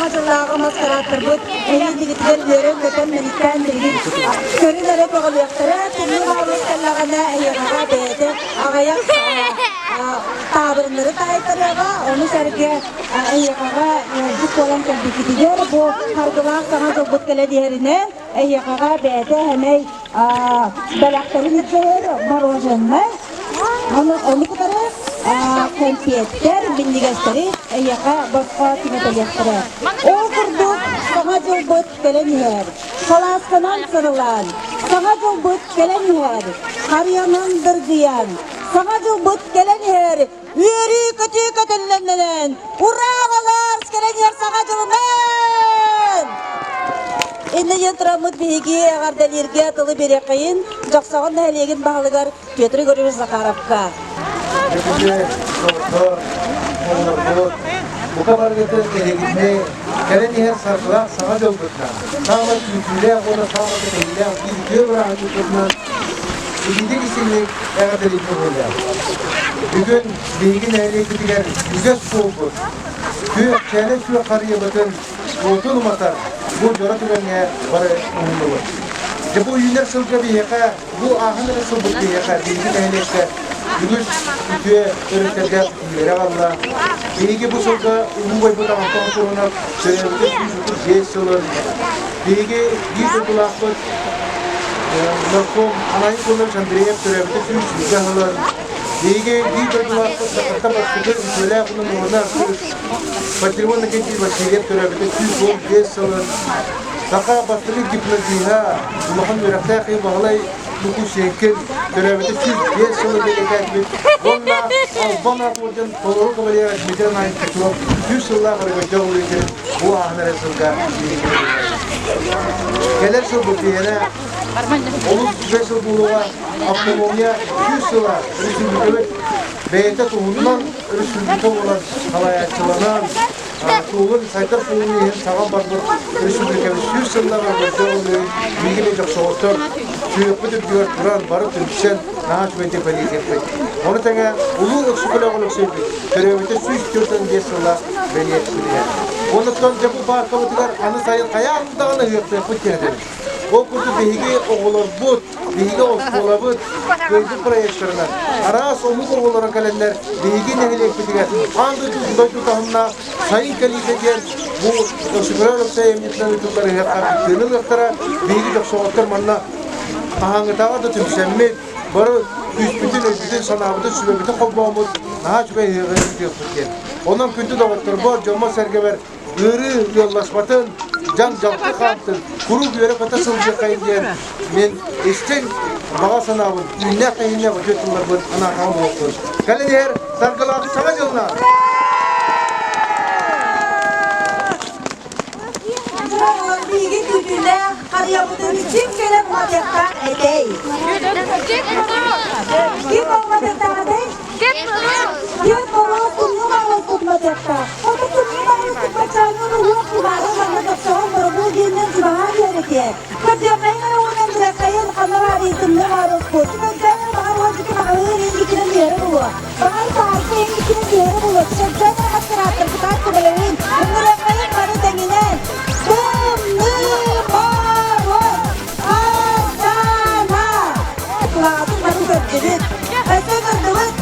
Саҥа дьыллааҕы маскарааттарбыт эһиилигитигэр үөрэн-көтөн мэниктээн билигин көрүн эрэ көҕүлүөхтэрэ. Тымныы Моруос кэллэҕинэ эһиэхэҕэ бэйэтэ аҕыйах таабырыннары таайтарыаҕа. Ону сэргэ эһиэхэҕэ ыалдьыт буолан кэлбиккитигэр бу харгылаах Саҥа дьылбыт кэлэн иһэринэн эһиэхэҕэ бэйэтэ сэмэй бэлэхтэрин илдьэр мороженнай Ону кытары кэмпиэттэр, минньигэстэри эйиэхэ босхо түҥэтэлиэхтэрэ. Ол курдук Саҥа дьылбыт кэлэн иһэр. Салаасканан сырылаан, Саҥа дьылбыт кэлэн иһэр. Харыйанан дыргыйан, Саҥа дьылбыт кэлэн иһэр. Үөрүү-көтүү көтөллөннөнөн, Ураа оҕолоор, кэлэн иһэр Саҥа дьылынан! Иннэ диэн тураммыт биһиги эҕэрдэлииргэ тылы биэриэххэйин Дьохсоҕон нэһилиэгин баһылыгар Петр Егорович Захаровка. Бүгүҥҥү доҕоттор, оҕолорбут, бука барыгытын эһигини кэлэн иһэр саргылаах саҥа дьылбытынан, саамай күүтүүлээх уонна саамай кэтэһиилээх биир үтүө бырааһынньыкпытынан итинник истиҥник эҕэрдэлиирбин буоллар. Бүгүн биһиги нэһилиэкпитигэр үгэс буолбут күөх чээлэй күөх харыйабытын уотун уматар бу дьоро түгэҥҥэ бары уһуннубут. Дьэ бу үүнэр сылга биһиэхэ Бу ааһан эрэ сылбыт биһиэхэ, биһиги нэһилиэккэ үгүс үтүө өрүттэрдээх ситиһиилэри аҕалла. Биһиги бу сылга Улуу Байбыт Аҕантан туһунан төрөөбүтэ 135 сылын, биһиги биир дойдулаахпыт нарком Анай Иванович Андреев төрөөбүтэ 120 сылын, биһиги биир дойдулаахпыт Сахаттан бастакы үтүөлээх уонна Патрион Никитич Васильев төрөөбүтэ 115 сылын, Саха бастакы гипнотиһа улахан үөрэхтээх киһи Баһылай Лукусенкин төрөөбүтэ 105 сылы бэлиэтээтибит уонна Албан аат уордьан толору кавалера Дмитрий Иванович Петров 100 сыллаах өрөгөйдөөх үлэтин бу ааһан эрэр сылга Кэлэр сыл бу биһиэнэ олус үчүгэй сыл буолуоҕа автономия 100 сыла республикабыт бэйэтэ туһунан республика буолан салайааччыланан Суолун сайдар суолун иһин саҥа барбыт республикабыт 100 сыллаах өргөйдөөх биһиги дьохсоҕоттор сүһүөхпүт үрдүгэр туран бары түмсэн наһаа үчүгэйдик бэлиэтиэхпит. Ону тэҥэ Улуу Өксөкүлээх Өлөксөйбүт төрөөбүтэ 145 сыллаах бэлиэ күнүгэр. Оннуттан дьэ бу пааркабытыгар аны сайын хайаан даҕаны ыһыахтыахпыт диэн этэбин. Ол курдук биһиги оҕолорбут, биһиги оскуолабыт кыайбыт проектарынан араас омук оҕолоро кэлэннэр биһиги нэһилиэкпитигэр аан дойду дойду таһымнаах сайын кэлиитэ диэн бу Өксөкүлээх Өлөксөй айымньытынан ыытыллар ыһыахха кыттыыны ылыахтара. Биһиги дьохсоҕоттор манна хаһааҥҥытааҕар да түмсэммит, бары күүспүтүн, өйбүтүн, санаабытын, сүбэбитин холбооммут наһаа үчүгэй ыһыаҕы ыытыахпыт диэн. Онон күндү доҕотторбор, дьоммор-сэргэбэр ыарыы ыалласпатын, дьаҥ дьалты хаамтын, куруук үөрэ-көтө сылдьыаххайын диэн мин истиҥ баҕа санаабын, үүннээх-тэһииннээх үтүө тылларбын анаатаҕым буолуохтун. Кэлин иһэр саргылаах Саҥа дьылынан! Биһиги күүтүүлээх харыйабытын ким кэлэн уматыахтаах этэй? Ким уматыахтаах этэй? Дед Мороз тумнуу Моруос тутматыахтаах. Ото тумнуу Моруос туппаччааҥҥын уһуох кумааҕы манна тохсоһон боробуол диэннэн чугаһаан иһэр этэ. Көрдүөххэйин эрэ уонна ындыраххайын ханна баарый тымныы Моруоспут. Чөкөлдөөн баҕар уолдьуку маҕаһыын инникинэн иһэрэ буолуо. Баҕар паарка инникинэн иһэрэ буолуо. Чөкөлдөөн эрэ маскарааттар кытаат көмөлөһүн. Ыҥырыаххайын бары тэҥинэн. Тымныы Моруос! Ардана! Кылаатын бары көрдүбүт. Өссө көрдүбүт.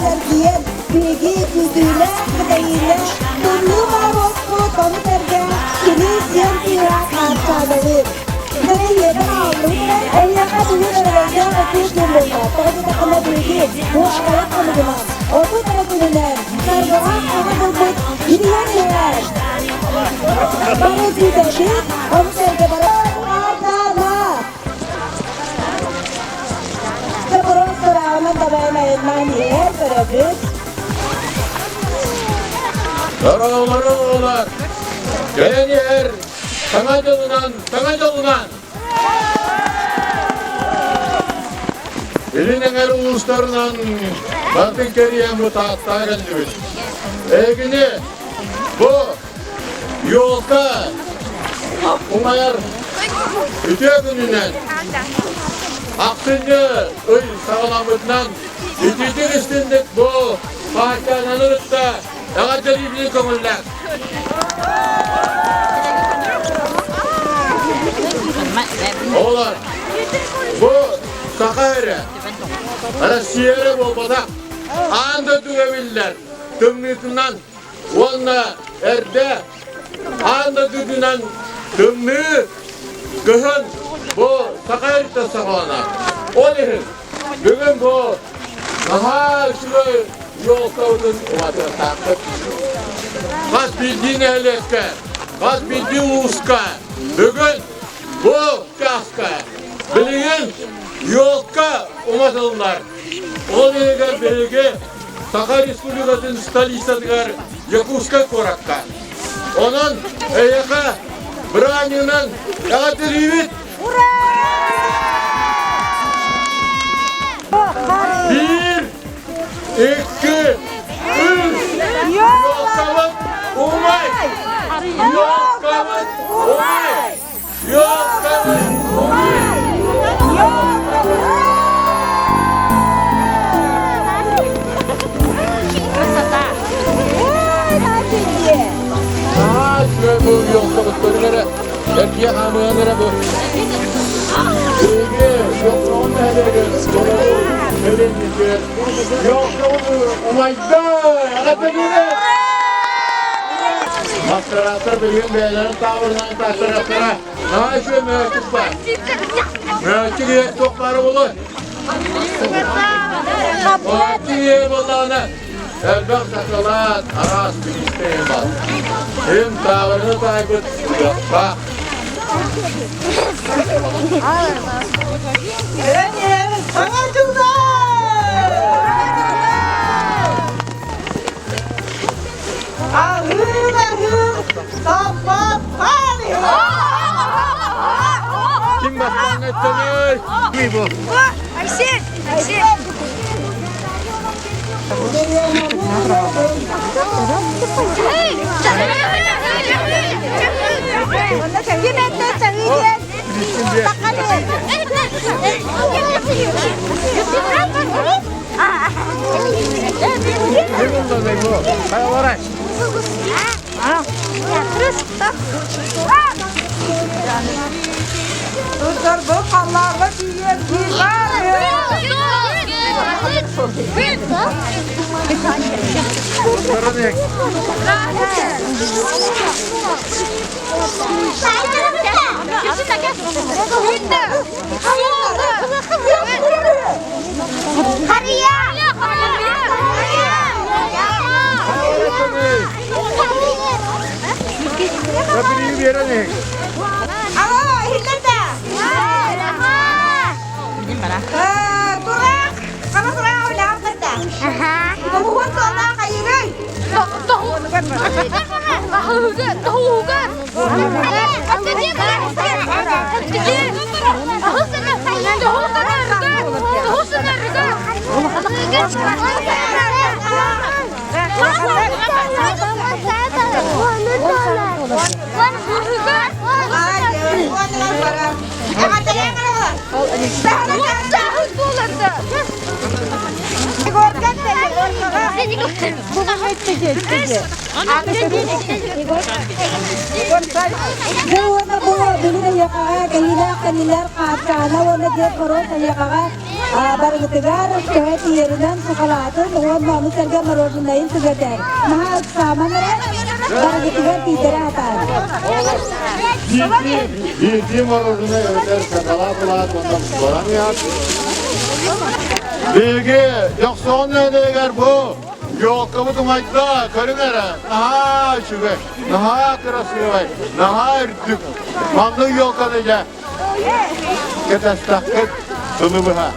Эргийэн, биһиги күүтүүлээх, кэтэһиилээх тымныы Моруоспут ону сэргэ кини сиэн кыыһа Хаарчаанабыт. Дьэ, хааллыбыт эйиэхэ бүгүн өрөгөйдөөх этии күн буолла. Тоҕо диэтэххинэ биһиги бу аҕыйах хонугунан, 30 эрэ күнүнэн саргылаах саҥа дьылбыт кириэн иһэр. Бары күүтэбит, ону сэргэ бары Хаарчаана! Дьокуруос тураҕынан табайан айаннаан иһэр көрөбүт. Дороолору оҕолор, кэлэн иһэр Саҥа дьылынан, Саҥа дьылынан! Илин эҥэр улуустарынан батын кэрийэн бу Тааттаҕа кэллибит. Эһигини бу елка умайар үтүө күнүнэн ахсынньы ый саҕаламмытынан итиитик истинник бу Паачаананы кытта эҕэрдэлиибитин көҥүллээх. Оҕолор, бу саха эрэ, Россия эрэ буолбатах, аан дойдуга биллэр тымныытынан уонна эрдэ аан дойдутунан тымныы кыһын бу саха эриттэн саҕаланар. Ол иһин бүгүн бу наһаа үчүгэй елкабытын уматыахтаахпыт. Хас биирдии нэһилиэккэ, хас биирдии улууска бүгүн бу чааска билигин елка уматыллар. Ол иһигэр биһиги Саха Республикатын столицатыгар Якутскай куоракка. Онон эйиэхэ быраанньыгынан эҕэрдэлиибит! Биир, икки, үс! Елкабыт умай! Елкабыт умай! Елкабыт умай! Наһаа үчүгэй бу елкабыт көрүҥ эрэ, эргийэ хаамыан эрэ бу. Биһиги Дьохсоҕон нэһилиэгин толору нэһилиэнньэтигэр елкабыт умайда! Эҕэрдэлиибит! Маскарааттар билигин бэйэлэрин таабырынан тааттарыахтара. Наһаа үчүгэй мөһөөччүк баар. Мөһөөччүк ийэ туох баара буолуой? Мөһөөччүк ийэ буоллаҕына элбэх сакалаат, араас бириистэйин баар. Ким таабырыны таайбыт кыахтаах. Саҥа дьыллар! Аһыыр-аһыыр, саппат Ким бастаан өттөнүй? Бу. Айсен! Айсен! Ким этте чаҕыы Ким оннан бу? Хайаларай? Туттар бу халлааҥҥа тиийэн Бириги биэрэн иһиҥ. Алло, иһиллэр Тураах, хана тураах үлэҕин кытта. Тоһугун туоннаах хайыгый? Дьэ уонна бу бүгүн эйиэхэҕэ кэһиилээх кэннилэр хааччаана уонна Дед Мороз эйиэхэҕэ барыгытыгар төһө тиийэринэн сакалаатын уонна ону сэргэ мороженайын түгэтэр. Наһаа ыксааман эрэ барыгытыгар тиийдэрэ сатаан. Биирдии мороженое эбэтэр сакалаат ылаат уонна баран иһат. Биһиги Дьохсоҕон нэһилиэгэр бу елкабыт умайда, көрүҥ эрэ, наһаа үчүгэй, наһаа красивай, наһаа үрдүк. Маннык елканы дьэ кэтэстэххит сылы быһа.